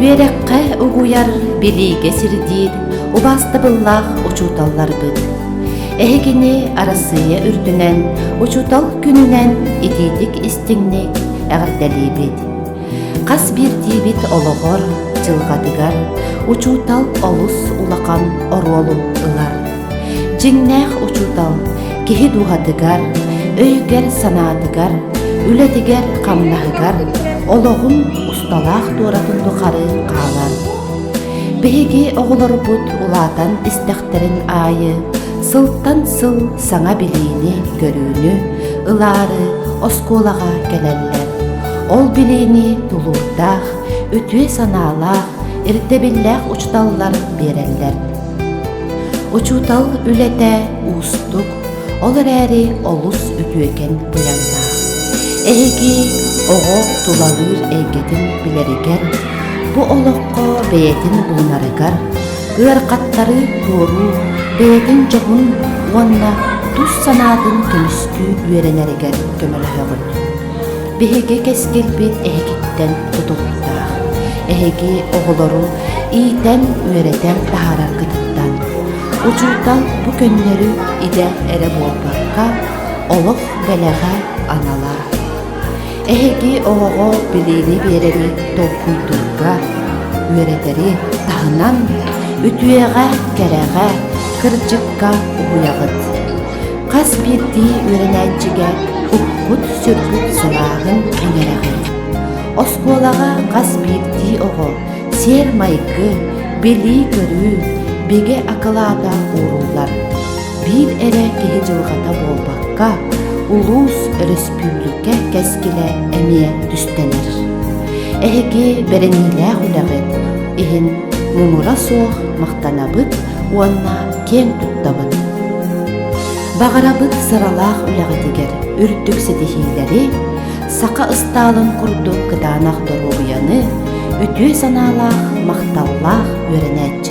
Үөрэххэ угуйар, билиигэ сирдиир убаастабыллаах учууталларбыт. Эһигини Арассыыйа үрдүнэн Учуутал күнүнэн итиитик-истиҥник эҕэрдэлиибит. Хас биирдиибит олоҕор, дьылҕатыгар учуутал олус улахан оруолу ылар. Дьиҥнээх учуутал киһи дууһатыгар, өйүгэр-санаатыгар, үлэтигэр-хамнаһыгар олоҕун усталаах туоратын тухары хаалар. Биһиги оҕолорбут улаатан истэхтэрин аайы сылтан сыл саҥа билиини-көрүүнү ылаары оскуолаҕа кэлэллэр. Ол билиини тулуурдаах, үтүө санаалаах, ирдэбиллээх учууталлар биэрэллэр. Учуутал үлэтэ уустук, ол эрээри олус үтүөкэн быйаҥнаах. Эһиги оҕо тулалыыр эйгэтин билэригэр, бу олоххо бэйэтин булунарыгар, ыарахаттары туоруу бэйэтин дьоһун уонна тус санаатын көмүскүү үөрэнэригэр көмөлөһөҕүт. Биһиги кэскилбит эһигиттэн тутулуктаах. Эһиги оҕолору иитэн-үөрэтэн таһаараргытыттан. Учуутал бу көннөрү идэ эрэ буолбакка, олох бэлэҕэ анала. Эһиги оҕоҕо билиини биэрэри толкуйдуурга, үөрэтэри таһынан, үтүөҕэ, кэрэҕэ, кырдьыкка уһуйаҕыт. Хас биирдии үөрэнээччигэ уккут-сүргүт сылааһын иҥэрэҕит. Оскуолаҕа хас биирдии оҕо сиэр-майгы, билии-көрүү, бигэ акылаата ууруллар. Биир эрэ киһи дьылҕата буолбакка, улуус, өрөспүүбүлүкэ кэскилэ эмиэ түстэнэр. Эһиги бэриниилээх үлэҕит иһин муҥура суох махтанабыт уонна киэн туттабыт. Баҕарабыт сыралаах үлэҕитигэр үрдүк ситиһиилэри, саха ыстаалын курдук кытаанах доруобуйаны, үтүө санаалаах, махталлаах үөрэнээччилэри.